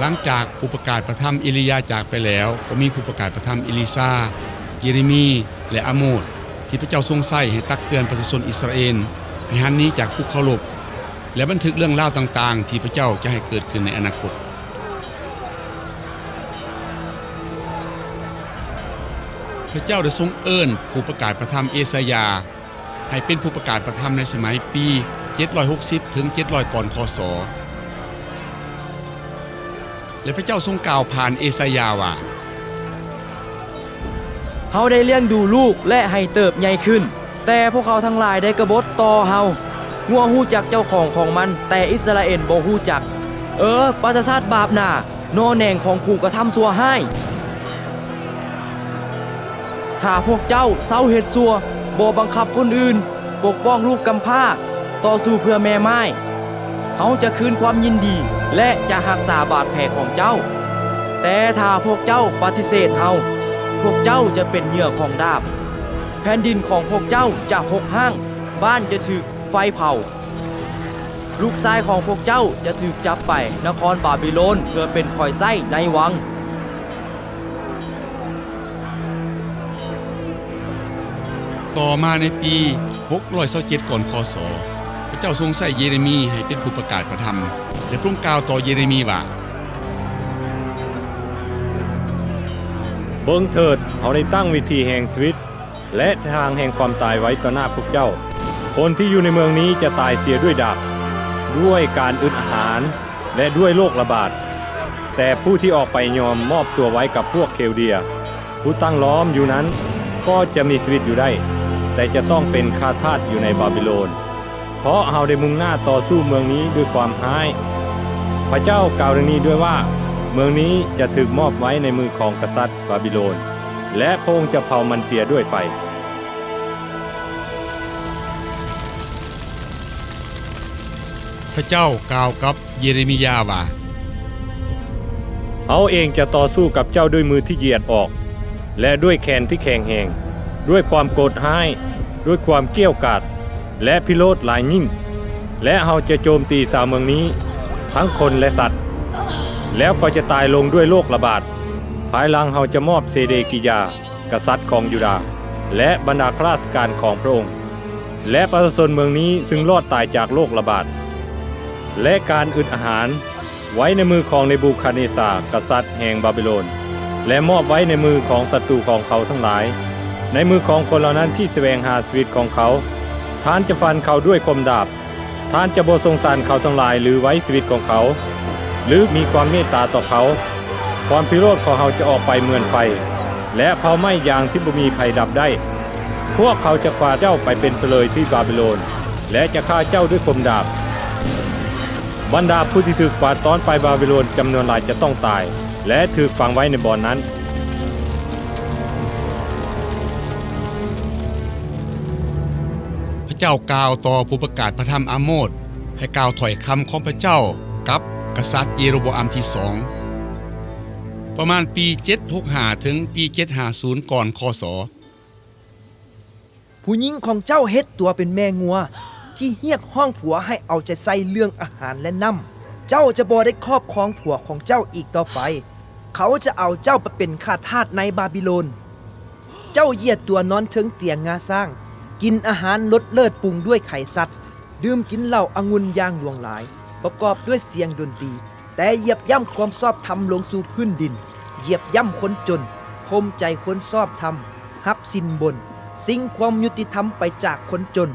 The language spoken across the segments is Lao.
ຫຼັງຈາກຜູ້ປະກາດພະທຳເອລີຢາຈາກໄປແລ້ວ, ກໍມີຜູ້ປະກາດພະທຳເອລີຊາ, ເຢເຣມີ ແລະ ອາໂມດ ທີ່ພະເຈົ້າຊົງໃຊ້ໃຫ້ຕັກເຕືອນປະຊາຊົນອິດສະຣາເອນໃຫ້ຫັນໜີຈາກຜູ້ເຄົາລົບ ແລະ ບັນທຶກເລື່ອງລາວຕ່າງໆ ທີ່ພະເຈົ້າຈະໃຫ້ເກີດຂຶ້ນໃນອະນາຄົດ. ພະເຈົ້າໄດ້ຊົງເອີ້ນຜູ້ປະກາດພະທຳເອສາຍາ ໃຫ້ເປັນຜູ້ປະກາດພະທຳໃນສະໄໝປີເຈັດຮ້ອຍຫົກສິບເຖິງເຈັດຮ້ອຍກ່ອນ ຄ.ສ. ແລະ ພະເຈົ້າຊົງກ່າວຜ່ານເອສາຍາວ່າ, ເຮົາໄດ້ລ້ຽງດູລູກ ແລະ ໃຫ້ເຕີບໃຫຍ່ຂຶ້ນ, ແຕ່ພວກເຂົາທັງຫຼາຍໄດ້ກະບົດຕໍ່ເຮົາ. ງົວຮູ້ຈັກເຈົ້າຂອງຂອງມັນ, ແຕ່ອິດສະຣາເອນບໍ່ຮູ້ຈັກ. ເອີ ປາສາດບາບໜ້າ, ໜໍ່ແໜງຂອງຜູ້ກະທຳຊົ່ວຮ້າຍ! ຖ້າພວກເຈົ້າເຊົາເຮັດຊົ່ວ, ບໍ່ບັງຄັບຄົນອື່ນ, ປົກປ້ອງລູກກຳພ້າ, ຕໍ່ສູ້ເພື່ອແມ່ໝ້າຍ, ເຮົາຈະຄືນຄວາມຍິນດີ ແລະ ຈະຮັກສາບາດແຜຂອງເຈົ້າ. ແຕ່ຖ້າພວກເຈົ້າປະຕິເສດເຮົາ, ພວກເຈົ້າຈະເປັນເຫຍື່ອຂອງດາບ. ແຜ່ນດິນຂອງພວກເຈົ້າຈະຮົກຮ້າງ, ບ້ານຈະຖືກໄຟເຜົາ. ລູກຊາຍຂອງພວກເຈົ້າຈະຖືກຈັບໄປນະຄອນບາບິໂລນ ເພື່ອເປັນຂ້ອຍໃຊ້ໃນວັງ. ຕໍ່ມາໃນປີຫົກຮ້ອຍຊາວເຈັດກ່ອນ ຄ.ສ. ພະເຈົ້າຊົງໃຊ້ເຢເຣມີໃຫ້ເປັນຜູ້ປະກາດພະທຳ ແລະ ພະອົງກ່າວຕໍ່ເຢເຣມີວ່າ, ເບິ່ງເຖີດ, ເຮົາໄດ້ຕັ້ງວິທີແຫ່ງຊີວິດ ແລະ ທາງແຫ່ງຄວາມຕາຍໄວ້ຕໍ່ໜ້າພວກເຈົ້າ. ຄົນທີ່ຢູ່ໃນເມືອງນີ້ຈະຕາຍເສຍດ້ວຍດາບ, ດ້ວຍການອຶດອາຫານ ແລະ ດ້ວຍໂລກລະບາດ. ແຕ່ຜູ້ທີ່ອອກໄປຍອມມອບຕົວໄວ້ກັບພວກເຄວເດຍ ຜູ້ຕັ້ງລ້ອມຢູ່ນັ້ນ ກໍຈະມີຊີວິດຢູ່ໄດ້, ແຕ່ຈະຕ້ອງເປັນຂ້າທາດຢູ່ໃນບາບິໂລນ, ເພາະເຮົາໄດ້ມຸ່ງໜ້າຕໍ່ສູ້ເມືອງນີ້ດ້ວຍຄວາມຮ້າຍ. ພະເຈົ້າກ່າວດັ່ງນີ້ດ້ວຍວ່າ, ເມືອງນີ້ຈະຖືກມອບໄວ້ໃນມືຂອງກະສັດບາບິໂລນ, ແລະ ພະອົງຈະເຜົາມັນເສຍດ້ວຍໄຟ. ພະເຈົ້າກ່າວກັບເຢເຣມີຍາວ່າ, ເຮົາເອງຈະຕໍ່ສູ້ກັບເຈົ້າດ້ວຍມືທີ່ຢຽດອອກ ແລະ ດ້ວຍແຂນທີ່ແຂງແຮງ, ດ້ວຍຄວາມໂກດຮ້າຍ, ດ້ວຍຄວາມກ້ຽວກາດ ແລະ ພິໂລດຫຼາຍຍິ່ງ, ແລະ ເຮົາຈະໂຈມຕີຊາວເມືອງນີ້, ທັງຄົນ ແລະ ສັດ, ແລ້ວກໍຈະຕາຍລົງດ້ວຍໂລກລະບາດ. ພາຍຫຼັງເຮົາຈະມອບເຊເດກີຢາ ກະສັດຂອງຢູດາ ແລະ ບັນດາຂ້າລາຊະການຂອງພະອົງ ແລະ ປະຊາຊົນເມືອງນີ້ ຊຶ່ງລອດຕາຍຈາກໂລກລະບາດ ແລະ ການອຶດອາຫານ ໄວ້ໃນມືຂອງເນບູຄາເນຊາ ກະສັດແຫ່ງບາບິໂລນ ແລະ ມອບໄວ້ໃນມືຂອງສັດຕູຂອງເຂົາທັງຫຼາຍ, ໃນມືຂອງຄົນເຫຼົ່ານັ້ນທີ່ສະແຫວງຫາຊີວິດຂອງເຂົາ. ທ່ານຈະຟັນເຂົາດ້ວຍຄົມດາບ. ທ່ານຈະບໍ່ສົງສານເຂົາທັງຫຼາຍ ຫຼື ໄວ້ຊີວິດຂອງເຂົາ ຫຼື ມີຄວາມເມດຕາຕໍ່ເຂົາ. ຄວາມພິໂລດຂອງເຮົາຈະອອກໄປເໝືອນໄຟ ແລະ ເຜົາໄໝ້ຢ່າງທີ່ບໍ່ມີໃຜດັບໄດ້. ພວກເຂົາຈະພາເຈົ້າໄປເປັນສະເລີຍທີ່ບາບິໂລນ ແລະ ຈະຂ້າເຈົ້າດ້ວຍຄົມດາບ. ບັນດາຜູ້ທີ່ຖືກກວາດຕ້ອນໄປບາບິໂລນຈຳນວນຫຼາຍຈະຕ້ອງຕາຍ ແລະ ຖືກຝັງໄວ້ໃນບ່ອນນັ້ນ. ພະເຈົ້າກ່າວຕໍ່ຜູ້ປະກາດພະທຳອາໂມດ ໃຫ້ກ່າວຖ້ອຍຄຳຂອງພະເຈົ້າກັບກະສັດເຢໂຣໂບອາມທີສອງ ປະມານປີເຈັດຫົກຫ້າ ເຖິງປີເຈັດຫ້າສູນ ກ່ອນ ຄ.ສ. ຜູ້ຍິງຂອງເຈົ້າເຮັດຕົວເປັນແມ່ງົວ ທີ່ຮຽກຮ້ອງຜົວໃຫ້ເອົາໃຈໃສ່ເລື່ອງອາຫານ ແລະ ນ້ຳ. ເຈົ້າຈະບໍ່ໄດ້ຄອບຄອງຜົວຂອງເຈົ້າອີກຕໍ່ໄປ. ເຂົາຈະເອົາເຈົ້າໄປເປັນຂ້າທາດໃນບາບິໂລນ. ເຈົ້າຢຽດຕົວນອນເທິງຕຽງງາຊ້າງ, ກິນອາຫານລົດເລີດປຸງດ້ວຍໄຂສັດ, ດື່ມກິນເຫຼົ້າອະງຸ່ນຢ່າງຫຼວງຫຼາຍ, ປະກອບດ້ວຍສຽງດົນຕີ, ແຕ່ຢຽບຢ່ຳຄວາມຊອບທຳລົງສູ່ພື້ນດິນ, ຢຽບຢ່ຳຄົນຈົນ, ຂົ່ມໃຈຄົນຊອບທຳ, ຮັບສິນບົນ, ຊິງຄວາມຍຸຕິທຳໄປຈາກຄົນຈົນ.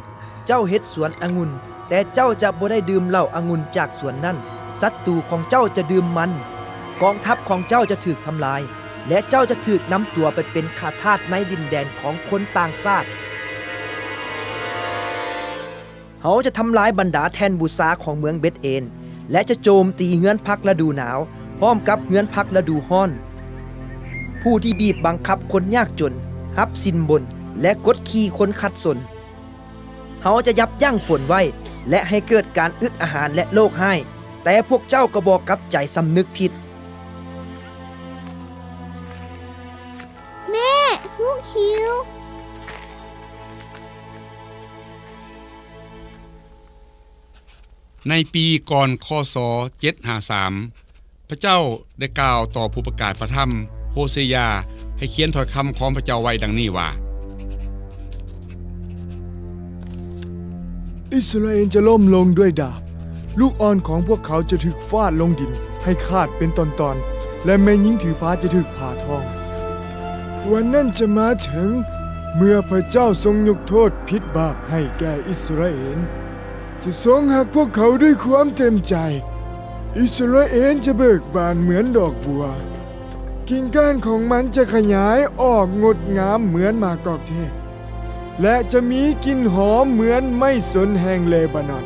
ເຈົ້າເຮັດສວນອະງຸ່ນ, ແຕ່ເຈົ້າຈະບໍ່ໄດ້ດື່ມເຫຼົ້າອະງຸ່ນຈາກສວນນັ້ນ. ສັດຕູຂອງເຈົ້າຈະດື່ມມັນ. ກອງທັບຂອງເຈົ້າຈະຖືກທຳລາຍ, ແລະ ເຈົ້າຈະຖືກນຳຕົວໄປເປັນຂ້າທາດໃນດິນແດນຂອງຄົນຕ່າງຊາດ. ເຮົາຈະທຳລາຍບັນດາແທ່ນບູຊາຂອງເມືອງເບັດເອນ ແລະ ຈະໂຈມຕີເຮືອນພັກລະດູໜາວ ພ້ອມກັບເຮືອນພັກລະດູຮ້ອນ. ຜູ້ທີ່ບີບບັງຄັບຄົນຍາກຈົນ, ຮັບສິນບົນ ແລະ ກົດຂີ່ຄົນຂັດສົນ. ເຮົາຈະຢັບຢັ້ງຝົນໄວ້ ແລະ ໃຫ້ເກີດການອຶດອາຫານ ແລະ ໂລກຮ້າຍ, ແຕ່ພວກເຈົ້າກໍບໍ່ກັບໃຈສຳນຶກຜິດ. ແມ່, ລູກຫິວ. ໃນປີກ່ອນ ຄ.ສ. ເຈັດຫ້າສາມ, ພະເຈົ້າໄດ້ກ່າວຕໍ່ຜູ້ປະກາດພະທຳໂຮເຊຍາໃຫ້ຂຽນຖ້ອຍຄຳຂອງພະເຈົ້າໄວ້ດັ່ງນີ້ວ່າ, ອິດສະຣາເອນຈະລົ້ມລົງດ້ວຍດາບ, ລູກອ່ອນຂອງພວກເຂົາຈະຖືກຟາດລົງດິນໃຫ້ຂາດເປັນຕອນໆ ແລະ ແມ່ຍິງຖືພາຈະຖືກຜ່າທ້ອງ. ວັນນັ້ນຈະມາເຖິງ ເມື່ອພະເຈົ້າຊົງຍົກໂທດຜິດບາບໃຫ້ແກ່ອິດສະຣາເອນ, ຈະຊົງຮັກພວກເຂົາດ້ວຍຄວາມເຕັມໃຈ. ອິດສະຣາເອນຈະເບີກບານເໝືອນດອກບົວ, ກິ່ງກ້ານຂອງມັນຈະຂະຫຍາຍອອກງົດງາມເໝືອນໝາກກອກເທດ ແລະ ຈະມີກິ່ນຫອມເໝືອນໄມ້ສົນແຫ່ງເລບານອນ.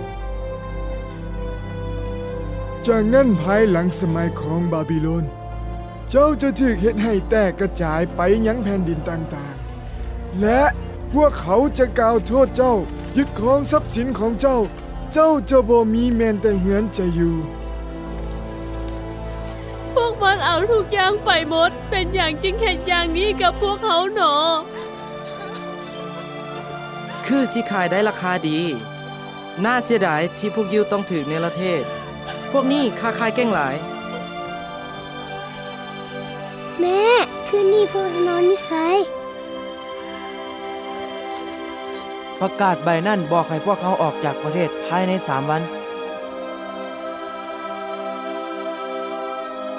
ຈາກນັ້ນ, ພາຍຫຼັງສະໄໝຂອງບາບິໂລນ, ເຈົ້າຈະຖືກເຮັດໃຫ້ແຕກກະຈາຍໄປຍັງແຜ່ນດິນຕ່າງໆ ແລະ ພວກເຂົາຈະກ່າວໂທດເຈົ້າ, ຍຶດຄອງຊັບສິນຂອງເຈົ້າ, ເຈົ້າຈະບໍ່ມີແມ່ນແຕ່ເຮືອນຈະຢູ່. ພວກມັນເອົາທຸກຢ່າງໄປໝົດ, ເປັນຫຍັງຈຶ່ງເຮັດຢ່າງນີ້ກັບພວກເຮົາໜໍ? ຄືຊິຂາຍໄດ້ລາຄາດີ. ໜ້າເສຍດາຍທີ່ພວກຢິວຕ້ອງຖືກເນລະເທດ. ພວກນີ້ຄ້າຂາຍເກັ່ງຫຼາຍ. ແມ່, ຄືນນີ້ພວກເຮົາຈະນອນຢູ່ໃສ? ປະກາດໃບນັ້ນບອກໃຫ້ພວກເຮົາອອກຈາກປະເທດພາຍໃນສາມວັນ.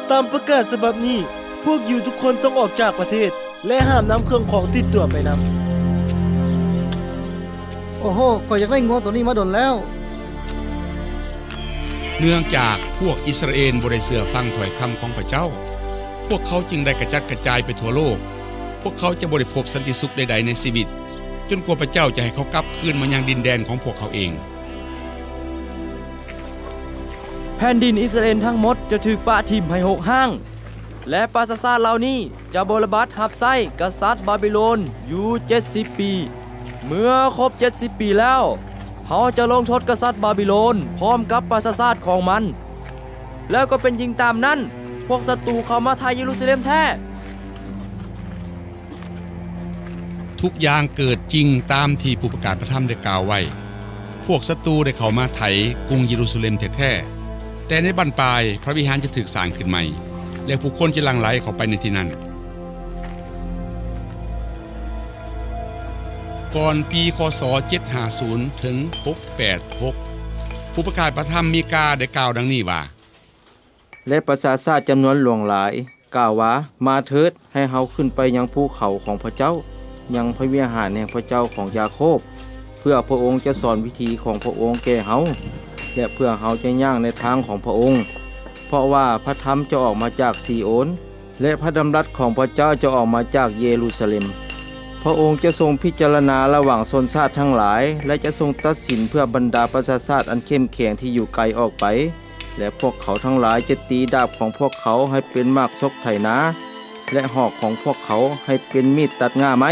ຕາມປະກາດສະບັບນີ້, ພວກຢິວທຸກຄົນຕ້ອງອອກຈາກປະເທດ ແລະ ຫ້າມນຳເຄື່ອງຂອງຕິດຕົວໄປນຳ. ໂອ້ໂຫ, ຂ້ອຍຢາກໄດ້ງົວໂຕນີ້ມາດົນແລ້ວ. ເນື່ອງຈາກພວກອິດສະຣາເອນບໍ່ໄດ້ເຊື່ອຟັງຖ້ອຍຄຳຂອງພະເຈົ້າ, ພວກເຂົາຈຶ່ງໄດ້ກະຈັດກະຈາຍໄປທົ່ວໂລກ. ພວກເຂົາຈະບໍ່ໄດ້ພົບສັນຕິສຸກໃດໆໃນຊີວິດ, ຈົນກວ່າພະເຈົ້າຈະໃຫ້ເຂົາກັບຄືນມາຍັງດິນແດນຂອງພວກເຂົາເອງ. ແຜ່ນດິນອິດສະຣາເອນທັງໝົດຈະຖືກປະຖິ້ມໃຫ້ຮົກຮ້າງ, ແລະ ປາສາຊາດເຫຼົ່ານີ້ຈະບໍ່ລະບັດຮັບໃຊ້ກະສັດບາບິໂລນຢູ່ເຈັດສິບປີ. ເມື່ອຄົບເຈັດສິບປີແລ້ວ, ເຮົາຈະລົງໂທດກະສັດບາບິໂລນພ້ອມກັບປາສາຊາດຂອງມັນ. ແລ້ວກໍເປັນຈິງຕາມນັ້ນ, ພວກສັດຕູເຂົ້າມາໄຖ່ເຢຣູຊາເລັມແທ້. ທຸກຢ່າງເກີດຈິງຕາມທີ່ຜູ້ປະກາດພະທຳໄດ້ກ່າວໄວ້. ພວກສັດຕູໄດ້ເຂົ້າມາໄຖ່ກຸງເຢຣູຊາເລັມແທ້ໆ, ແຕ່ໃນບັ້ນປາຍພະວິຫານຈະຖືກສ້າງຂຶ້ນໃໝ່ ແລະ ຜູ້ຄົນຈະຫຼັ່ງໄຫຼເຂົ້າໄປໃນທີ່ນັ້ນ. ກ່ອນປີ ຄ.ສ. ເຈັດຫ້າສູນ ເຖິງ ຫົກແປດຫົກ ຜູ້ປະກາດພະທຳມີກາໄດ້ກ່າວດັ່ງນີ້ວ່າ, ແລະ ປະຊາຊາດຈຳນວນຫຼວງຫຼາຍກ່າວວ່າ, ມາເຖີດ, ໃຫ້ເຮົາຂຶ້ນໄປຍັງພູເຂົາຂອງພະເຈົ້າ, ຍັງພະວິຫານແຫ່ງພະເຈົ້າຂອງຢາໂຄບ, ເພື່ອພະອົງຈະສອນວິທີຂອງພະອົງແກ່ເຮົາ, ແລະ ເພື່ອເຮົາຈະຍ່າງໃນທາງຂອງພະອົງ, ເພາະວ່າພະທຳຈະອອກມາຈາກຊີໂອນ, ແລະ ພະດຳລັດຂອງພະເຈົ້າຈະອອກມາຈາກເຢຣູຊາເລັມ. ພະອົງຈະຊົງພິຈາລະນາລະຫວ່າງຊົນຊາດທັງຫຼາຍ, ແລະ ຈະຊົງຕັດສິນເພື່ອບັນດາປະຊາຊາດອັນເຂັ້ມແຂງທີ່ຢູ່ໄກອອກໄປ, ແລະ ພວກເຂົາທັງຫຼາຍຈະຕີດາບຂອງພວກເຂົາໃຫ້ເປັນໝາກສົກໄຖນາ, ແລະ ຫອກຂອງພວກເຂົາໃຫ້ເປັນມີດຕັດງ່າໄມ້.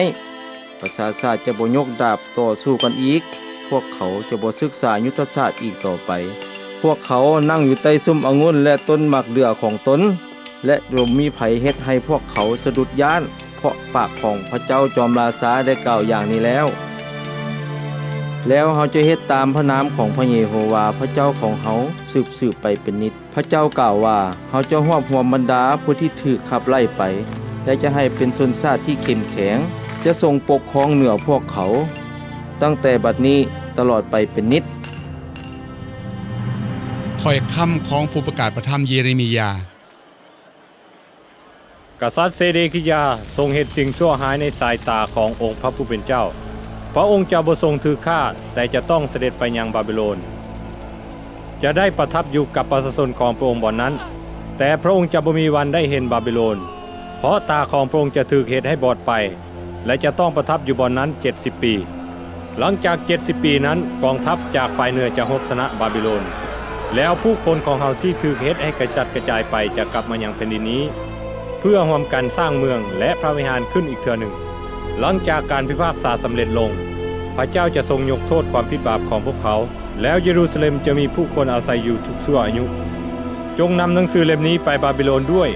ປະຊາຊາດຈະບໍ່ຍົກດາບຕໍ່ສູ້ກັນອີກ, ພວກເຂົາຈະບໍ່ສຶກສາຍຸດທະສາດອີກຕໍ່ໄປ. ພວກເຂົານັ່ງຢູ່ໃຕ້ຊຸມອະງຸ່ນ ແລະ ຕົ້ນໝາກເດື່ອຂອງຕົນ, ແລະ ບໍ່ມີໃຜເຮັດໃຫ້ພວກເຂົາສະດຸດຢ້ານ, ເພາະປາກຂອງພະເຈົ້າຈອມລາຊາໄດ້ກ່າວຢ່າງນີ້ແລ້ວ. ແລ້ວເຮົາຈະເຮັດຕາມພະນາມຂອງພະເຢໂຮວາ ພະເຈົ້າຂອງເຮົາ ສືບໆໄປເປັນນິດ. ພະເຈົ້າກ່າວວ່າ, ເຮົາຈະຮວບຮວມບັນດາຜູ້ທີ່ຖືກຂັບໄລ່ໄປ, ແລະ ຈະໃຫ້ເປັນຊົນຊາດທີ່ເຂັ້ມແຂງ, ຈະຊົງປົກຄອງເໜືອພວກເຂົາ, ຕັ້ງແຕ່ບັດນີ້ຕະຫຼອດໄປເປັນນິດ. ຖ້ອຍຄຳຂອງຜູ້ປະກາດພະທຳເຢເຣມີຍາ. ກະສັດເຊເດຄີຍາຊົງເຮັດສິ່ງຊົ່ວຮ້າຍໃນສາຍຕາຂອງອົງພະຜູ້ເປັນເຈົ້າ. ພະອົງຈະບໍ່ຊົງຖືກຂ້າ, ແຕ່ຈະຕ້ອງສະເດັດໄປຍັງບາບິໂລນ, ຈະໄດ້ປະທັບຢູ່ກັບປະຊາຊົນຂອງພະອົງບ່ອນນັ້ນ. ແຕ່ພະອົງຈະບໍ່ມີວັນໄດ້ເຫັນບາບິໂລນ, ເພາະຕາຂອງພະອົງຈະຖືກເຮັດໃຫ້ບອດໄປ. ແລະ ຈະຕ້ອງປະທັບຢູ່ບ່ອນນັ້ນເຈັດສິບປີ. ຫຼັງຈາກເຈັດສິບປີນັ້ນ, ກອງທັບຈາກຝ່າຍເໜືອຈະຮົບຊະນະບາບິໂລນ, ແລ້ວຜູ້ຄົນຂອງເຮົາທີ່ຖືກເຮັດໃຫ້ກະຈັດກະຈາຍໄປຈະກັບມາຍັງແຜ່ນດິນນີ້, ເພື່ອຮ່ວມກັນສ້າງເມືອງ ແລະ ພະວິຫານຂຶ້ນອີກເທື່ອໜຶ່ງ. ຫຼັງຈາກການພິພາກສາສຳເລັດລົງ, ພະເຈົ້າຈະຊົງຍົກໂທດຄວາມຜິດບາບຂອງພວກເຂົາ, ແລ້ວເຢຣູຊາເລັມຈະມີຜູ້ຄົນອາໄສຢູ່ທຸກຊົ່ວອາຍຸ. ຈົ່ງນຳໜັງສືເຫຼັ້ມນີ້ໄປບາບິໂລນດ້ວຍ,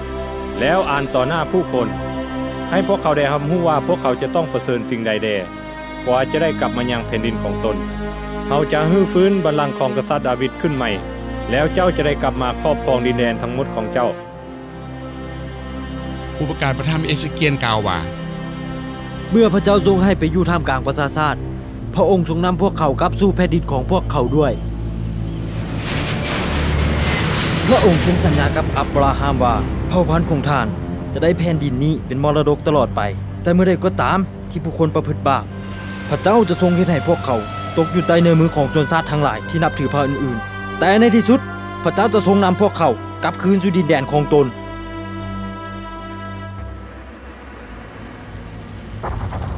ແລ້ວອ່ານຕໍ່ໜ້າຜູ້ຄົນ, ໃຫ້ພວກເຂົາໄດ້ຮັບຮູ້ວ່າພວກເຂົາຈະຕ້ອງປະເຊີນສິ່ງໃດແດ່ ກວ່າຈະໄດ້ກັບມາຍັງແຜ່ນດິນຂອງຕົນ. ເຮົາຈະຮື້ຟື້ນບັນລັງຂອງກະສັດດາວິດຂຶ້ນໃໝ່, ແລ້ວເຈົ້າຈະໄດ້ກັບມາຄອບຄອງດິນແດນທັງໝົດຂອງເຈົ້າ. ຜູ້ປະກາດພະທຳເອເຊກຽນກ່າວວ່າ, ເມື່ອພະເຈົ້າຊົງໃຫ້ໄປຢູ່ທ່າມກາງປະຊາຊາດ, ພະອົງຊົງນຳພວກເຂົາກັບສູ່ແຜ່ນດິນຂອງພວກເຂົາດ້ວຍ. ພະອົງຊົງສັນຍາກັບອັບຣາຮາມວ່າ, ເຜົ່າພັນຂອງທ່ານຈະໄດ້ແຜ່ນດິນນີ້ເປັນມໍລະດົກຕະຫຼອດໄປ. ແຕ່ເມື່ອໃດກໍຕາມທີ່ຜູ້ຄົນປະພຶດບາບ, ພະເຈົ້າຈະຊົງເຮັດໃຫ້ພວກເຂົາຕົກຢູ່ໃຕ້ເງື້ອມືຂອງຊົນຊາດທັງຫຼາຍທີ່ນັບຖືພະອື່ນໆ. ແຕ່ໃນທີ່ສຸດ, ພະເຈົ້າຈະຊົງນຳພວກເຂົາກັບຄືນສູ່ດິນແດນຂອງຕົນ.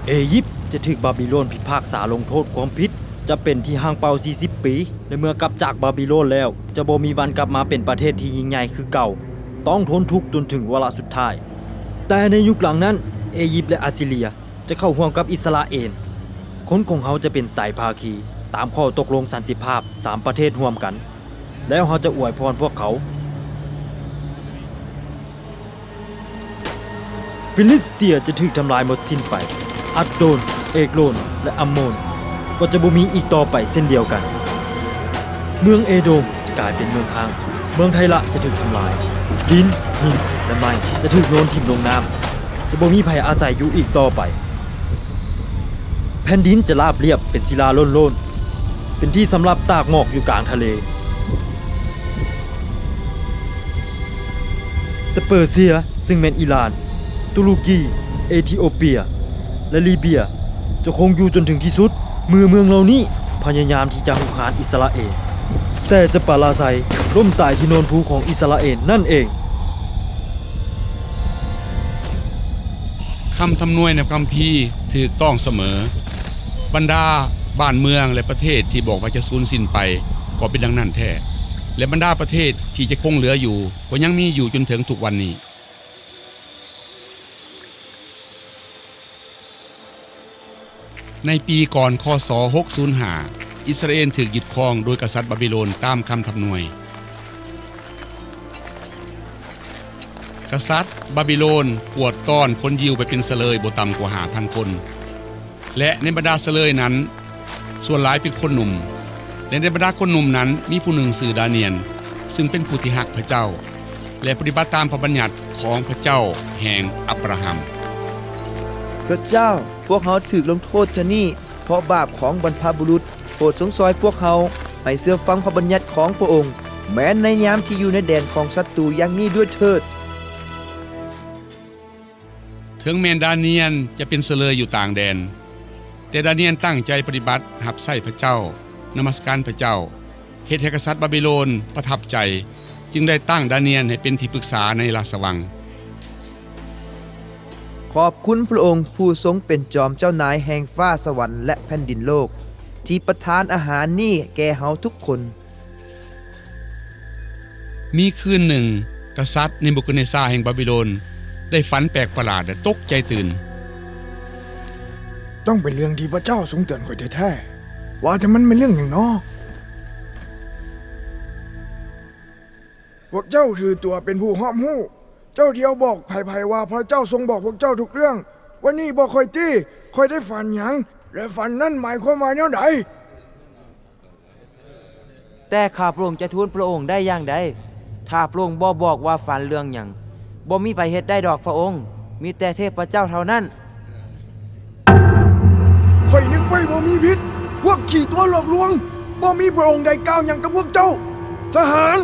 ເອຢິບຈະຖືກບາບິໂລນພິພາກສາລົງໂທດຄວາມຜິດ, ຈະເປັນທີ່ຫາງເປົ່າສີ່ສິບປີ, ແລະ ເມື່ອກັບຈາກບາບິໂລນແລ້ວ, ຈະບໍ່ມີວັນກັບມາເປັນປະເທດທີ່ຍິ່ງໃຫຍ່ຄືເກົ່າ, ຕ້ອງທົນທຸກຈົນເຖິງວາລະສຸດທ້າຍ. ແຕ່ໃນຍຸກຫຼັງນັ້ນ, ເອຢິບ ແລະ ອັດຊີເຣຍຈະເຂົ້າຮ່ວມກັບອິດສະຣາເອນ. ຄົນຂອງເຮົາຈະເປັນໄຕພາຄີ, ຕາມຂໍ້ຕົກລົງສັນຕິພາບສາມປະເທດຮ່ວມກັນ, ແລ້ວເຮົາຈະອວຍພອນພວກເຂົາ. ຟີລິສເຕຍຈະຖືກທຳລາຍໝົດສິ້ນໄປ, ອັດໂດນ, ເອກໂລນ ແລະ ອຳໂມນກໍຈະບໍ່ມີອີກຕໍ່ໄປເຊັ່ນດຽວກັນ. ເມືອງເອໂດມຈະກາຍເປັນເມືອງຮ້າງ, ເມືອງໄທລະຈະຖືກທຳລາຍ, ດິນ, ຫີນ ແລະ ໄມ້ຈະຖືກໂຍນຖິ້ມລົງນ້ຳ, ຈະບໍ່ມີໃຜອາໄສຢູ່ອີກຕໍ່ໄປ. ແຜ່ນດິນຈະລາບລຽບເປັນສີລາໂລ້ນໆ, ເປັນທີ່ສຳລັບຕາກໝອກຢູ່ກາງທະເລ. ແຕ່ເປີເຊຍ, ເຊິ່ງແມ່ນອີຣານ, ຕຸຣະກີ, ເອທິໂອເປຍ ແລະ ລີເບຍ ຈະຄົງຢູ່ຈົນເຖິງທີ່ສຸດ, ເມື່ອເມືອງເຫຼົ່ານີ້ພະຍາຍາມທີ່ຈະຮຸກຮານອິດສະຣາເອນ, ແຕ່ຈະປະລາໄຊລົ້ມຕາຍທີ່ໂນນພູຂອງອິດສະຣາເອນນັ້ນເອງ. ຄຳທຳນວຍໃນພະຄຳພີຖືກຕ້ອງສະເໝີ. ບັນດາບ້ານເມືອງ ແລະ ປະເທດທີ່ບອກວ່າຈະສູນສິ້ນໄປກໍເປັນດັ່ງນັ້ນແທ້, ແລະ ບັນດາປະເທດທີ່ຈະຄົງເຫຼືອຢູ່ກໍຍັງມີຢູ່ຈົນເຖິງທຸກວັນນີ້. ໃນປີກ່ອນ ຄ.ສ. ຫົກສູນຫ້າ ອິດສະຣາເອນຖືກຍຶດຄອງໂດຍກະສັດບາບິໂລນຕາມຄຳທຳນວຍ. ກະສັດບາບິໂລນກວດຕ້ອນຄົນຢິວໄປເປັນສະເລີຍບໍ່ຕ່ຳກວ່າຫ້າພັນຄົນ ແລະ ໃນບັນດາສະເລີຍນັ້ນ ສ່ວນຫຼາຍເປັນຄົນໜຸ່ມ ແລະ ໃນບັນດາຄົນໜຸ່ມນັ້ນ ມີຜູ້ໜຶ່ງຊື່ດານຽນ ຊຶ່ງເປັນຜູ້ທີ່ຮັກພະເຈົ້າ ແລະ ປະຕິບັດຕາມພະບັນຍັດຂອງພະເຈົ້າແຫ່ງອັບຣາຮາມ. ພະເຈົ້າ, ພວກເຮົາຖືກລົງໂທດເທື່ອນີ້ເພາະບາບຂອງບັນພະບຸລຸດ. ໂປດຊົງຊ່ອຍພວກເຮົາໃຫ້ເຊື່ອຟັງພະບັນຍັດຂອງພະອົງ, ແມ້ນໃນຍາມທີ່ຢູ່ໃນແດນຂອງສັດຕູຢ່າງນີ້ດ້ວຍເຖີດ. ເຖິງແມ່ນດານຽນຈະເປັນສະເລີຍຢູ່ຕ່າງແດນ, ແຕ່ດານຽນຕັ້ງໃຈປະຕິບັດຮັບໃຊ້ພະເຈົ້າ, ນະມັດສະການພະເຈົ້າ, ເຮັດໃຫ້ກະສັດບາບິໂລນປະທັບໃຈ, ຈຶ່ງໄດ້ຕັ້ງດານຽນໃຫ້ເປັນທີ່ປຶກສາໃນລາຊະວັງ. ຂອບຄຸນພະອົງຜູ້ຊົງເປັນຈອມເຈົ້ານາຍແຫ່ງຟ້າສະຫວັນ ແລະ ແຜ່ນດິນໂລກ, ທີ່ປະທານອາຫານນີ້ແກ່ເຮົາທຸກຄົນ. ມີຄືນໜຶ່ງ, ກະສັດເນບູຄັດເນຊາແຫ່ງບາບິໂລນໄດ້ຝັນແປກປະຫຼາດ ແລະ ຕົກໃຈຕື່ນ. ຕ້ອງເປັນເລື່ອງທີ່ພະເຈົ້າຊົງເຕືອນຂ້ອຍແທ້ໆ. ວ່າແຕ່ມັນແມ່ນເລື່ອງຫຍັງນໍ? ພວກເຈົ້າຖືຕົວເປັນຜູ້ຮອບຮູ້. ເຈົ້າທ່ຽວບອກໃຜໆວ່າພະເຈົ້າຊົງບອກພວກເຈົ້າທຸກເລື່ອງ. ວັນນີ້ບອກຂ້ອຍຕິ, ຂ້ອຍໄດ້ຝັນຫຍັງ ແລະ ຝັນນັ້ນໝາຍຄວາມວ່າແນວໃດ? ແຕ່ຂ້າພະອົງຈະທູນພະອົງໄດ້ຢ່າງໃດ ຖ້າພະອົງບໍ່ບອກວ່າຝັນເລື່ອງຫຍັງ? ບໍ່ມີໃຜເຮັດໄດ້ດອກພະອົງ, ມີແຕ່ເທບພະເຈົ້າເທົ່ານັ້ນ. ຂ້ອຍນຶກໄວ້ບໍ່ມີຜິດ, ພວກຂີ້ຕົວະຫຼອກລວງ, ບໍ່ມີພະອົງໃດກ່າວຫຍັງກັບພວກເຈົ້າ. ທະຫານ,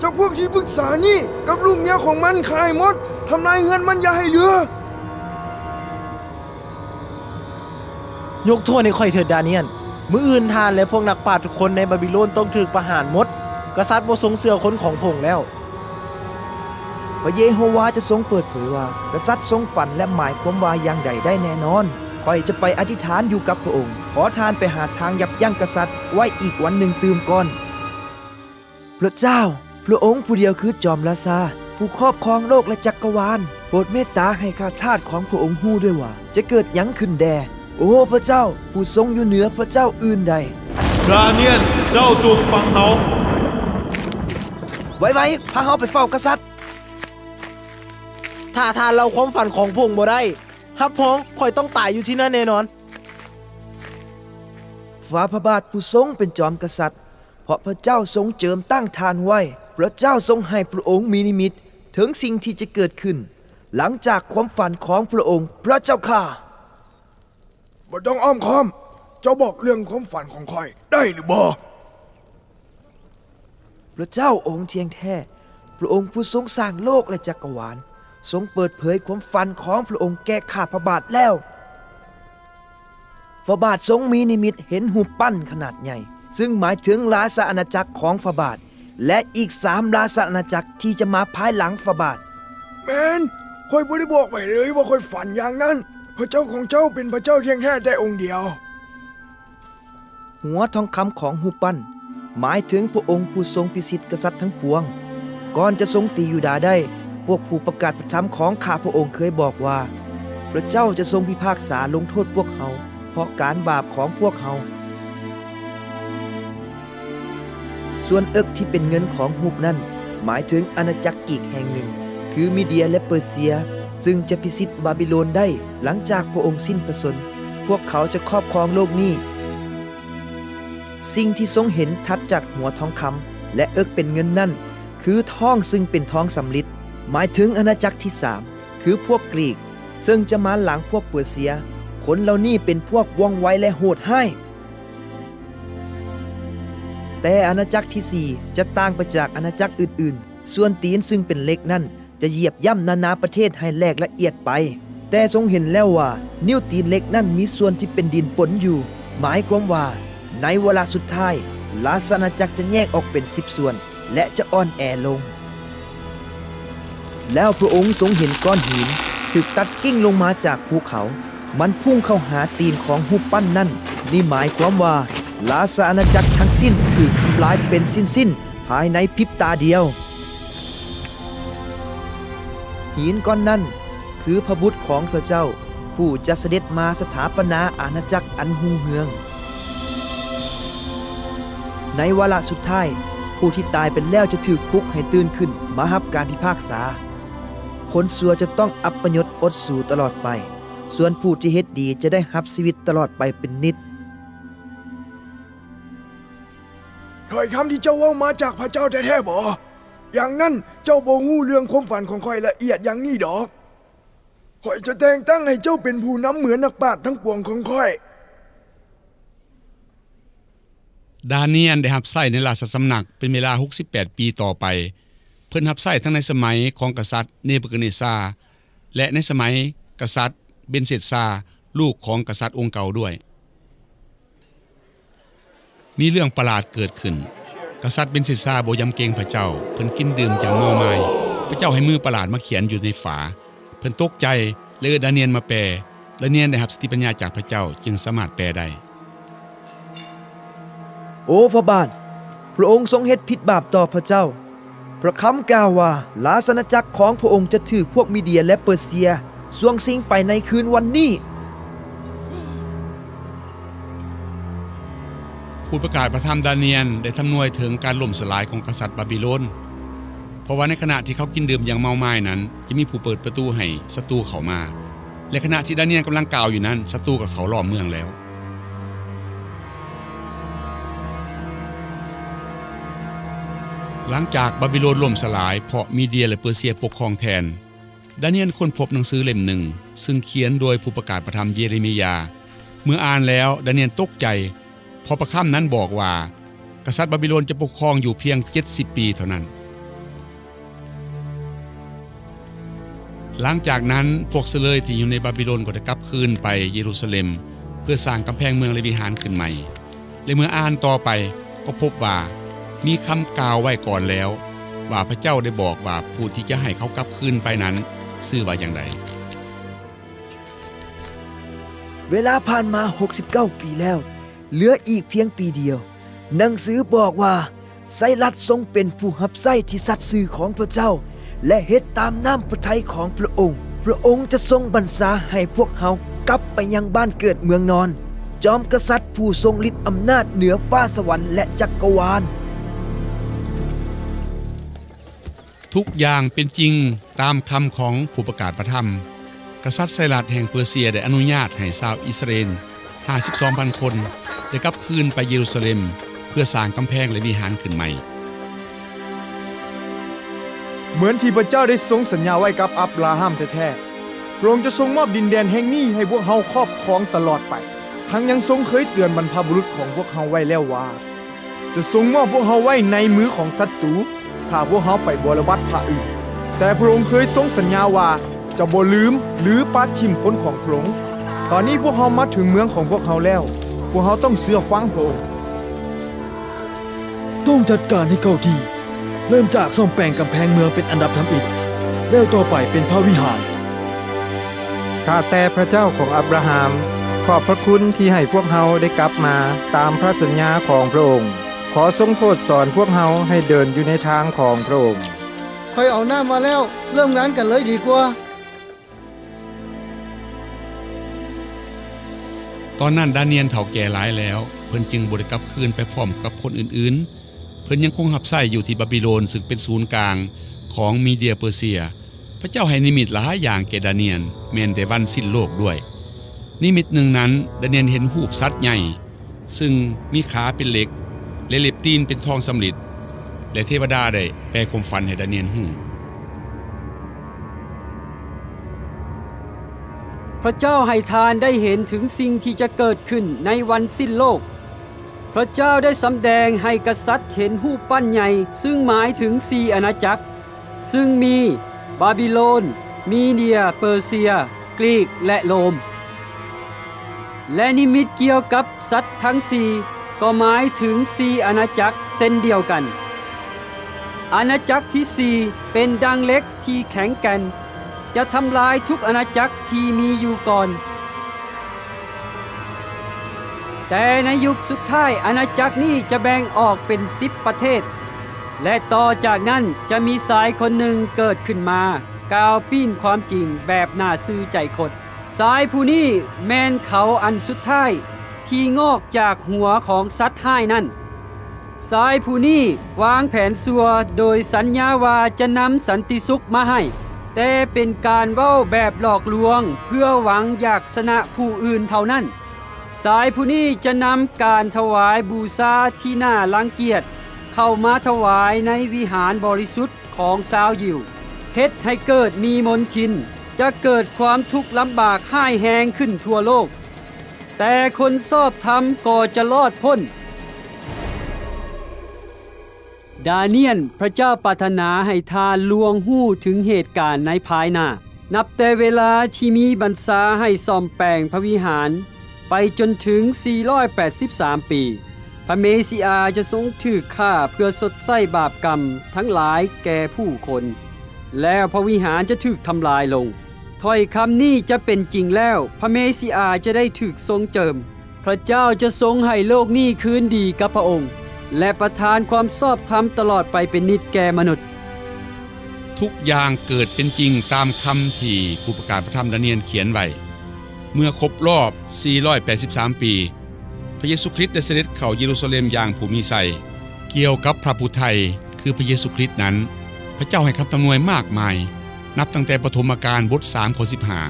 ຈັບພວກທີ່ປຶກສານີ້ກັບລູກເມຍຂອງມັນຂ້າໃຫ້ໝົດ, ທຳລາຍເຮືອນມັນຢ່າໃຫ້ເຫຼືອ. ຍົກໂທດໃຫ້ຂ້ອຍເຖີດ ດານຽນ. ມື້ອື່ນທ່ານ ແລະ ພວກນັກປາດທຸກຄົນໃນບາບິໂລນຕ້ອງຖືກປະຫານໝົດ. ກະສັດບໍ່ຊົງເຊື່ອຄົນຂອງພະອົງແລ້ວ. ພະເຢໂຮວາຈະຊົງເປີດເຜີຍວ່າ ກະສັດຊົງຝັນ ແລະ ໝາຍຄວາມວ່າຢ່າງໃດໄດ້ແນ່ນອນ. ຂ້ອຍຈະໄປອະທິຖານຢູ່ກັບພະອົງ. ຂໍທ່ານໄປຫາທາງຢັບຢັ້ງກະສັດໄວ້ອີກວັນໜຶ່ງຕື່ມກ່ອນ. ພະເຈົ້າ, ພະອົງຜູ້ດຽວຄືຈອມລາຊາ, ຜູ້ຄອບຄອງໂລກ ແລະ ຈັກກະວານ, ໂປດເມດຕາໃຫ້ຂ້າທາດຂອງພະອົງຮູ້ດ້ວຍວ່າ ຈະເກີດຫຍັງຂຶ້ນແດ່. ໂອ ພະເຈົ້າ, ຜູ້ຊົງຢູ່ເໜືອພະເຈົ້າອື່ນໃດ. ດານຽນ, ເຈົ້າຈົ່ງຟັງເຮົາ. ໄວໆ, ພາເຮົາໄປເຝົ້າກະສັດ. ຖ້າທ່ານເລົ່າຄວາມຝັນຂອງພະອົງບໍ່ໄດ້, ຮັບຮອງ, ຂ້ອຍຕ້ອງຕາຍຢູ່ທີ່ນັ້ນແນ່ນອນ. ຝ່າພະບາດຜູ້ຊົງເປັນຈອມກະສັດ, ເພາະພະເຈົ້າຊົງເຈີມຕັ້ງທ່ານໄວ້. ພະເຈົ້າຊົງໃຫ້ພະອົງມີນິມິດເຖິງສິ່ງທີ່ຈະເກີດຂຶ້ນ. ຫຼັງຈາກຄວາມຝັນຂອງພຣະອົງ, ພຣະເຈົ້າຂ້າ. ບໍ່ຕ້ອງອ້ອມຄ້ອມ, ເຈົ້າບອກເລື່ອງຄວາມຝັນຂອງຂ້ອຍໄດ້ຫຼືບໍ່? ພຣະເຈົ້າອົງທ່ຽງແທ້, ພຣະອົງຜູ້ຊົງສ້າງໂລກ ແລະ ຈັກກະວານ, ຊົງເປີດເຜີຍຄວາມຝັນຂອງພຣະອົງແກ່ຂ້າພະບາດແລ້ວ. ພະບາດຊົງມີນິມິດເຫັນຮູບປັ້ນຂະໜາດໃຫຍ່, ຊຶ່ງໝາຍເຖິງລາຊະອານາຈັກຂອງພະບາດ ແລະ ອີກສາມລາຊະອານາຈັກທີ່ຈະມາພາຍຫຼັງພະບາດ. ແມ່ນ, ຂ້ອຍບໍ່ໄດ້ບອກໃຜເລີຍວ່າຂ້ອຍຝັນຢ່າງນັ້ນ. ພະເຈົ້າຂອງເຈົ້າເປັນພະເຈົ້າທ່ຽງແທ້ແຕ່ອົງດຽວ. ຫົວທອງຄຳຂອງຮູບປັ້ນໝາຍເຖິງພຣະອົງຜູ້ຊົງພິສິດກະສັດທັງປວງ. ກ່ອນຈະຊົງຕີຢູດາໄດ້, ພວກຜູ້ປະກາດພຣະທຳຂອງຂ້າພຣະອົງເຄີຍບອກວ່າ, ພຣະເຈົ້າຈະຊົງພິພາກສາລົງໂທດພວກເຮົາ ເພາະການບາບຂອງພວກເຮົາ. ສ່ວນເອິກທີ່ເປັນເງິນຂອງຮູບນັ້ນ ໝາຍເຖິງອານາຈັກອີກແຫ່ງໜຶ່ງ, ຄືມີເດຍ ແລະ ເປີເຊຍ, ຊຶ່ງຈະພິຊິດບາບິໂລນໄດ້ຫຼັງຈາກພຣະອົງສິ້ນພະຊົນ. ພວກເຂົາຈະຄອບຄອງໂລກນີ້. ສິ່ງທີ່ຊົງເຫັນຖັດຈາກຫົວທອງຄຳ ແລະ ເອິກເປັນເງິນນັ້ນ ຄືທອງ, ຊຶ່ງເປັນທອງສຳລິດ, ໝາຍເຖິງອານາຈັກທີສາມ, ຄືພວກກຣີກ, ເຊິ່ງຈະມາຫຼັງພວກເປີເຊຍ. ຄົນເຫຼົ່ານີ້ເປັນພວກວ່ອງໄວ ແລະ ໂຫດຮ້າຍ. ແຕ່ອານາຈັກທີສີ່ຈະຕ່າງໄປຈາກອານາຈັກອື່ນໆ. ສ່ວນຕີນຊຶ່ງເປັນເຫຼັກນັ້ນຈະຢຽບຢ່ຳນານາປະເທດໃຫ້ແຫຼກລະອຽດໄປ. ແຕ່ຊົງເຫັນແລ້ວວ່າ ນິ້ວຕີນເຫຼັກນັ້ນມີສ່ວນທີ່ເປັນດິນປົນຢູ່, ໝາຍຄວາມວ່າ ໃນວາລະສຸດທ້າຍ, ລາຊະອານາຈັກຈະແຍກອອກເປັນສິບສ່ວນ ແລະ ຈະອ່ອນແອລົງ. ແລ້ວພຣະອົງຊົງເຫັນກ້ອນຫີນຖືກຕັດກິ້ງລົງມາຈາກພູເຂົາ. ມັນພຸ່ງເຂົ້າຫາຕີນຂອງຮູບປັ້ນນັ້ນ. ນີ້ໝາຍຄວາມວ່າ ລາຊະອານາຈັກທັງສິ້ນຖືກທຳລາຍເປັນຊິ້ນໆ ພາຍໃນພິບຕາດຽວ. ຫີນກ້ອນນັ້ນຄືພຣະບຸດຂອງພຣະເຈົ້າ ຜູ້ຈະສະເດັດມາສະຖາປະນາອານາຈັກອັນຮຸ່ງເຮືອງ. ໃນວາລະສຸດທ້າຍ, ຜູ້ທີ່ຕາຍໄປແລ້ວຈະຖືກປຸກໃຫ້ຕື່ນຂຶ້ນມາຮັບການພິພາກສາ. ຄົນຊົ່ວຈະຕ້ອງອັບປະຍົດອົດສູຕະຫຼອດໄປ, ສ່ວນຜູ້ທີ່ເຮັດດີຈະໄດ້ຮັບຊີວິດຕະຫຼອດໄປເປັນນິດ. ຖ້ອຍຄຳທີ່ເຈົ້າເວົ້າມາຈາກພຣະເຈົ້າແທ້ໆບໍ? ຢ່າງນັ້ນເຈົ້າບໍ່ຮູ້ເລື່ອງຄວາມຝັນຂອງຂ້ອຍລະອຽດຢ່າງນີ້ດອກ. ຂ້ອຍຈະແຕ່ງຕັ້ງໃຫ້ເຈົ້າເປັນຜູ້ນຳເໝືອນນັກປາດທັງປວງຂອງຂ້ອຍ. ດານຽນໄດ້ຮັບໃຊ້ໃນລາຊະສຳນັກເປັນເວລາຫົກສິບແປດປີຕໍ່ໄປ. ເພິ່ນຮັບໃຊ້ທັງໃນສະໄໝຂອງກະສັດເນບູຄາເນຊາ ແລະ ໃນສະໄໝກະສັດເບນເຊັດຊາ ລູກຂອງກະສັດອົງເກົ່າດ້ວຍ. ມີເລື່ອງປະຫຼາດເກີດຂຶ້ນ. ກະສັດເບນເຊັດຊາບໍ່ຍຳເກງພະເຈົ້າ, ເພິ່ນກິນດື່ມຢ່າງເມົາມາຍ. ພະເຈົ້າໃຫ້ມືປະຫຼາດມາຂຽນຢູ່ໃນຝາ. ເພິ່ນຕົກໃຈ ແລະ ເອີ້ນດານຽນມາແປ. ດານຽນໄດ້ຮັບສະຕິປັນຍາຈາກພະເຈົ້າ, ຈຶ່ງສາມາດແປໄດ້. ໂອ ພະບາດ, ພຣະອົງຊົງເຮັດຜິດບາບຕໍ່ພະເຈົ້າ. ພຣະຄຳກ່າວວ່າ ລາຊະອານາຈັກຂອງພຣະອົງຈະຖືກພວກມີເດຍ ແລະ ເປີເຊຍ ຊ່ວງຊິງໄປໃນຄືນວັນນີ້. ຜູ້ປະກາດພະທຳດານຽນໄດ້ທຳນວຍເຖິງການລົ້ມສະຫຼາຍຂອງກະສັດບາບິໂລນ, ເພາະວ່າໃນຂະນະທີ່ເຂົາກິນດື່ມຢ່າງເມົາມາຍນັ້ນ, ຈະມີຜູ້ເປີດປະຕູໃຫ້ສັດຕູເຂົ້າມາ, ແລະ ຂະນະທີ່ດານຽນກຳລັງກ່າວຢູ່ນັ້ນ, ສັດຕູກໍເຂົ້າລ້ອມເມືອງແລ້ວ. ຫຼັງຈາກບາບິໂລນລົ້ມສະຫຼາຍເພາະມີເດຍ ແລະ ເປີເຊຍປົກຄອງແທນ, ດານຽນຄົ້ນພົບໜັງສືເຫຼັ້ມໜຶ່ງ ຊຶ່ງຂຽນໂດຍຜູ້ປະກາດພະທຳເຢເຣມີຍາ. ເມື່ອອ່ານແລ້ວ, ດານຽນຕົກໃຈ ເພາະພຣະຄຳນັ້ນບອກວ່າ ກະສັດບາບິໂລນຈະປົກຄອງຢູ່ພຽງເຈັດສິບປີເທົ່ານັ້ນ. ຫຼັງຈາກນັ້ນ, ພວກສະເລີຍທີ່ຢູ່ໃນບາບິໂລນກໍໄດ້ກັບຄືນໄປເຢຣູຊາເລັມ ເພື່ອສ້າງກຳແພງເມືອງ ແລະ ວິຫານຂຶ້ນໃໝ່. ແລະ ເມື່ອອ່ານຕໍ່ໄປກໍພົບວ່າມີຄຳກ່າວໄວ້ກ່ອນແລ້ວ ວ່າພະເຈົ້າໄດ້ບອກວ່າຜູ້ທີ່ຈະໃຫ້ເຂົາກັບຄືນໄປນັ້ນຊື່ວ່າຢ່າງໃດ. ເວລາຜ່ານມາຫົກສິບເກົ້າປີແລ້ວ, ເຫຼືອອີກພຽງປີດຽວ. ໜັງສືບອກວ່າ ໄຊຣັສຊົງເປັນຜູ້ຮັບໃຊ້ທີ່ສັດຊື່ຂອງພະເຈົ້າ ແລະ ເຮັດຕາມນ້ຳພະໄທຂອງພະອົງ. ພະອົງຈະຊົງບັນຊາໃຫ້ພວກເຮົາກັບໄປຍັງບ້ານເກີດເມືອງນອນ, ຈອມກະສັດຜູ້ຊົງລິດອຳນາດເໜືອຟ້າສະຫວັນ ແລະ ຈັກກະວານ. ທຸກຢ່າງເປັນຈິງຕາມຄຳຂອງຜູ້ປະກາດພະທຳ. ກະສັດໄຊຣັສແຫ່ງເປີເຊຍໄດ້ອະນຸຍາດໃຫ້ຊາວອິດສະຣາເອນ ຫ້າສິບສອງພັນຄົນ ໄດ້ກັບຄືນໄປເຢຣູຊາເລັມ ເພື່ອສ້າງກຳແພງ ແລະ ວິຫານຂຶ້ນໃໝ່. ເໝືອນທີ່ພະເຈົ້າໄດ້ຊົງສັນຍາໄວ້ກັບອັບຣາຮາມແທ້ໆ, ພະອົງຈະຊົງມອບດິນແດນແຫ່ງນີ້ໃຫ້ພວກເຮົາຄອບຄອງຕະຫຼອດໄປ. ທັງຍັງຊົງເຄີຍເຕືອນບັນພະບຸລຸດຂອງພວກເຮົາໄວ້ແລ້ວວ່າ, ຈະຊົງມອບພວກເຮົາໄວ້ໃນມືຂອງສັດຕູ ຖ້າພວກເຮົາໄປບໍລິບັດພະອື່ນ. ແຕ່ພະອົງເຄີຍຊົງສັນຍາວ່າຈະບໍ່ລືມ ຫຼື ປະຖິ້ມຄົນຂອງພະອົງ. ຕອນນີ້ພວກເຮົາມາເຖິງເມືອງຂອງພວກເຮົາແລ້ວ, ພວກເຮົາຕ້ອງເຊື່ອຟັງພະອົງ. ຕ້ອງຈັດການໃຫ້ເຂົ້າທີ່, ເລີ່ມຈາກສ້ອມແປງກຳແພງເມືອງເປັນອັນດັບທຳອິດ, ແລ້ວຕໍ່ໄປເປັນພະວິຫານ. ຂ້າແຕ່ພະເຈົ້າຂອງອັບຣາຮາມ, ຂອບພະຄຸນທີ່ໃຫ້ພວກເຮົາໄດ້ກັບມາຕາມພະສັນຍາຂອງພະອົງ. ຂໍຊົງໂຜດສອນພວກເຮົາໃຫ້ເດີນຢູ່ໃນທາງຂອງພະອົງ. ຂ້ອຍເອົານ້ຳມາແລ້ວ, ເລີ່ມງານກັນເລີຍດີກວ່າ. ຕອນນັ້ນດານຽນເຖົ້າແກ່ຫຼາຍແລ້ວ, ເພິ່ນຈຶ່ງບໍ່ໄດ້ກັບຄືນໄປພ້ອມກັບຄົນອື່ນໆ. ເພິ່ນຍັງຄົງຮັບໃຊ້ຢູ່ທີ່ບາບິໂລນ, ຊຶ່ງເປັນສູນກາງຂອງມີເດຍເປີເຊຍ. ພະເຈົ້າໃຫ້ນິມິດຫຼາຍຢ່າງແກ່ດານຽນ, ແມ່ນແຕ່ວັນສິ້ນໂລກດ້ວຍ. ນິມິດໜຶ່ງນັ້ນ, ດານຽນເຫັນຮູບສັດໃຫຍ່ ຊຶ່ງມີຂາເປັນເຫຼັກ ແລະ ເລັບຕີນເປັນທອງສຳລິດ ແລະ ເທວະດາໄດ້ແປຄວາມຝັນໃຫ້ດານຽນຮູ້. ພະເຈົ້າໃຫ້ທ່ານໄດ້ເຫັນເຖິງສິ່ງທີ່ຈະເກີດຂຶ້ນໃນວັນສິ້ນໂລກ. ພະເຈົ້າໄດ້ສຳແດງໃຫ້ກະສັດເຫັນຮູບປັ້ນໃຫຍ່, ຊຶ່ງໝາຍເຖິງສີ່ອານາຈັກ, ຊຶ່ງມີ ບາບິໂລນ, ມີເດຍ, ເປີເຊຍ, ກຣີກ ແລະ ໂລມ. ແລະ ນິມິດກ່ຽວກັບສັດທັງສີ່ກໍໝາຍເຖິງສີ່ອານາຈັກເຊັ່ນດຽວກັນ. ອານາຈັກທີສີ່ເປັນດັ່ງເຫຼັກທີ່ແຂງແກ່ນ, ຈະທຳລາຍທຸກອານາຈັກທີ່ມີຢູ່ກ່ອນ. ແຕ່ໃນຍຸກສຸດທ້າຍ, ອານາຈັກນີ້ຈະແບ່ງອອກເປັນສິບປະເທດ, ແລະ ຕໍ່ຈາກນັ້ນຈະມີຊາຍຄົນໜຶ່ງເກີດຂຶ້ນມາ, ກ່າວປີ້ນຄວາມຈິງແບບໜ້າຊື່ໃຈຄົນ. ຊາຍຜູ້ນີ້ແມ່ນເຂົາອັນສຸດທ້າຍທີ່ງອກຈາກຫົວຂອງສັດຮ້າຍນັ້ນ. ຊາຍຜູ້ນີ້ວາງແຜນຊົ່ວໂດຍສັນຍາວ່າຈະນຳສັນຕິສຸກມາໃຫ້, ແຕ່ເປັນການເວົ້າແບບຫຼອກລວງເພື່ອຫວັງຢາກຊະນະຜູ້ອື່ນເທົ່ານັ້ນ. ຊາຍຜູ້ນີ້ຈະນຳການຖວາຍບູຊາທີ່ໜ້າລັງກຽດເຂົ້າມາຖວາຍໃນວິຫານບໍລິສຸດຂອງຊາວຢິວ, ເຮັດໃຫ້ເກີດມີມົນທິນ, ຈະເກີດຄວາມທຸກລຳບາກຮ້າຍແຮງຂຶ້ນທົ່ວໂລກ. ແຕ່ຄົນຊອບທຳກໍຈະລອດພົ້ນ. ດານຽນ, ພະເຈົ້າປາດຖະໜາໃຫ້ທ່ານລ່ວງຮູ້ເຖິງເຫດການໃນພາຍໜ້າ, ນັບແຕ່ເວລາທີ່ມີບັນຊາໃຫ້ສ້ອມແປງພະວິຫານໄປຈົນເຖິງສີ່ຮ້ອຍແປດສິບສາມປີ. ພະເມຊິອາຈະຊົງຖືກຂ້າເພື່ອຊົດໃຊ້ບາບກຳທັງຫຼາຍແກ່ຜູ້ຄົນ, ແລ້ວພະວິຫານຈະຖືກທຳລາຍລົງ. ຖ້ອຍຄຳນີ້ຈະເປັນຈິງແລ້ວ, ພະເມຊິອາຈະໄດ້ຖືກຊົງເຈີມ. ພະເຈົ້າຈະຊົງໃຫ້ໂລກນີ້ຄືນດີກັບພະອົງ ແລະ ປະທານຄວາມຊອບທຳຕະຫຼອດໄປເປັນນິດແກ່ມະນຸດ. ທຸກຢ່າງເກີດເປັນຈິງຕາມຄຳທີ່ຜູ້ປະກາດພະທຳດານຽນຂຽນໄວ້. ເມື່ອຄົບຮອບສີ່ຮ້ອຍແປດສິບສາມປີ, ພະເຢຊູຄຣິດໄດ້ສະເດັດເຂົ້າເຢຣູຊາເລັມຢ່າງຜູ້ມີໄຊ. ກ່ຽວກັບພະຜູ້ໄຖ່ ຄືພະເຢຊູຄຣິດນັ້ນ, ພະເຈົ້າໃຫ້ຄຳທຳນວາຍມາກມາຍ, ນັບຕັ້ງແຕ່ປະຖົມມະການບົດສາມ ຂໍ້ສິບຫ້າ.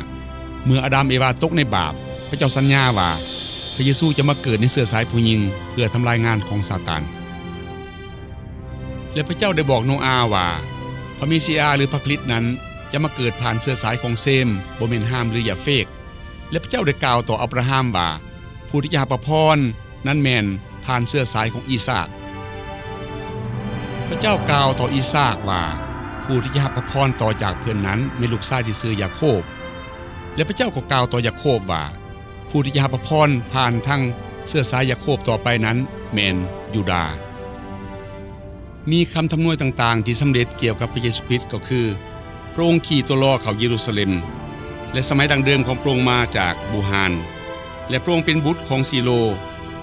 ເມື່ອອາດາມເອວາຕົກໃນບາບ, ພະເຈົ້າສັນຍາວ່າ ພະເຢຊູຈະມາເກີດໃນເຊື້ອສາຍຜູ້ຍິງ ເພື່ອທຳລາຍງານຂອງຊາຕານ. ແລະ ພະເຈົ້າໄດ້ບອກໂນອາວ່າ ພະເມຊິອາ ຫຼື ພະຄຣິດນັ້ນ ຈະມາເກີດຜ່ານເຊື້ອສາຍຂອງເຊມ, ບໍ່ແມ່ນຮາມ ຫຼື ຢາເຟດ. ແລະ ພະເຈົ້າໄດ້ກ່າວຕໍ່ອັບຣາຮາມວ່າ ຜູ້ທີ່ຈະຮັບພະພອນນັ້ນແມ່ນຜ່ານເຊື້ອສາຍຂອງອີສາກ. ພະເຈົ້າກ່າວຕໍ່ອີສາກວ່າ ຜູ້ທີ່ຈະຮັບພະພອນຕໍ່ຈາກເພິ່ນນັ້ນແມ່ນລູກຊາຍທີ່ຊື່ຢາໂຄບ. ແລະ ພະເຈົ້າກໍກ່າວຕໍ່ຢາໂຄບວ່າ ຜູ້ທີ່ຈະຮັບພະພອນຜ່ານທາງເຊື້ອສາຍຢາໂຄບຕໍ່ໄປນັ້ນແມ່ນຢູດາ. ມີຄຳທຳນວາຍຕ່າງໆທີ່ສຳເລັດກ່ຽວກັບພະເຢຊູຄຣິດກໍຄື ພະອົງຂີ່ຕົວລໍ້ເຂົ້າເຢຣູຊາເລັມ ແລະ ສະໄໝດັ້ງເດີມຂອງພະອົງມາຈາກບູຮານ ແລະ ພະອົງເປັນບຸດຂອງຊີໂລ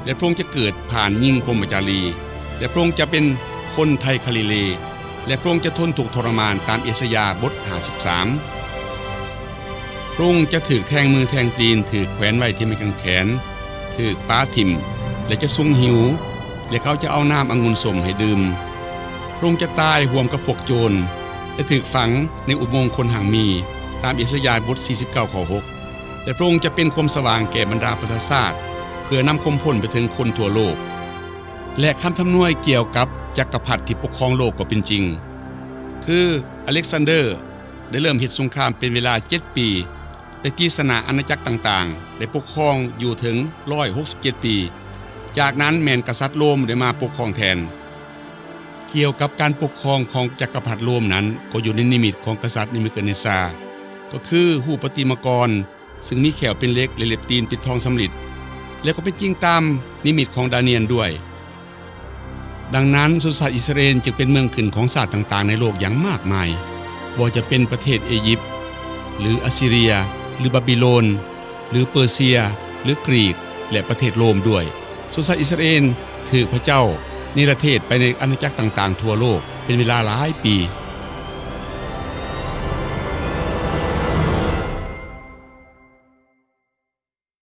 ແລະ ພະອົງຈະເກີດຜ່ານຍິງພົມມະຈາລີ ແລະ ພະອົງຈະເປັນຄົນໄທຄາລິເລ ແລະ ພະອົງຈະທົນທຸກທໍລະມານຕາມເອຊາຍາບົດຫ້າສິບສາມ. ພະອົງຈະຖືກແທງມືແທງຕີນ, ຖືກແຂວນໄວ້ທີ່ໄມ້ກາງແຂນ, ຖືກປະຖິ້ມ ແລະ ຈະຊຸ່ງຫິວ, ແລະ ເຂົາຈະເອົານ້ຳອະງຸ່ນສົ້ມໃຫ້ດື່ມ. ພະອົງຈະຕາຍຮ່ວມກັບພວກໂຈນ ແລະ ຖືກຝັງໃນອຸໂມງຄົນຮັ່ງມີ, ຕາມເອຊາຍາບົດສີ່ສິບເກົ້າ ຂໍ້ຫົກ ແລະ ພະອົງຈະເປັນຄວາມສະຫວ່າງແກ່ບັນດາປະຊາຊາດ ເພື່ອນຳຄວາມພົ້ນໄປເຖິງຄົນທົ່ວໂລກ. ແລະ ຄຳທຳນວາຍກ່ຽວກັບຈັກກະພັດທີ່ປົກຄອງໂລກກໍເປັນຈິງ. ຄືອາເລັກຊານເດີ ໄດ້ເລີ່ມເຮັດສົງຄາມເປັນເວລາເຈັດປີ ແລະ ຕີຊະນະອານາຈັກຕ່າງໆ ໄດ້ປົກຄອງຢູ່ເຖິງຮ້ອຍຫົກສິບເຈັດປີ. ຈາກນັ້ນແມ່ນກະສັດໂຣມໄດ້ມາປົກຄອງແທນ. ກ່ຽວກັບການປົກຄອງຂອງຈັກກະພັດໂຣມນັ້ນ ກໍຢູ່ໃນນິມິດຂອງກະສັດເນບູຄັດເນຊາ ກໍຄືຮູບປະຕິມາກອນ ຊຶ່ງມີແຂ້ວເປັນເຫຼັກ ແລະ ເລັບຕີນເປັນທອງສຳລິດ ແລະ ກໍເປັນຈິງຕາມນິມິດຂອງດານຽນດ້ວຍ. ດັ່ງນັ້ນ ຊົນຊາດອິດສະຣາເອນຈຶ່ງເປັນເມືອງຂຶ້ນຂອງຊາດຕ່າງໆໃນໂລກຢ່າງມາກມາຍ, ບໍ່ວ່າຈະເປັນປະເທດເອຢິບ ຫຼື ອັດຊີເຣຍ ຫຼື ບາບິໂລນ ຫຼື ເປີເຊຍ ຫຼື ກຣີກ ແລະ ປະເທດໂຣມດ້ວຍ. ຊົນຊາດອິດສະຣາເອນຖືກພະເຈົ້າເນລະເທດໄປໃນອານາຈັກຕ່າງໆທົ່ວໂລກເປັນເວລາຫຼາຍປີ.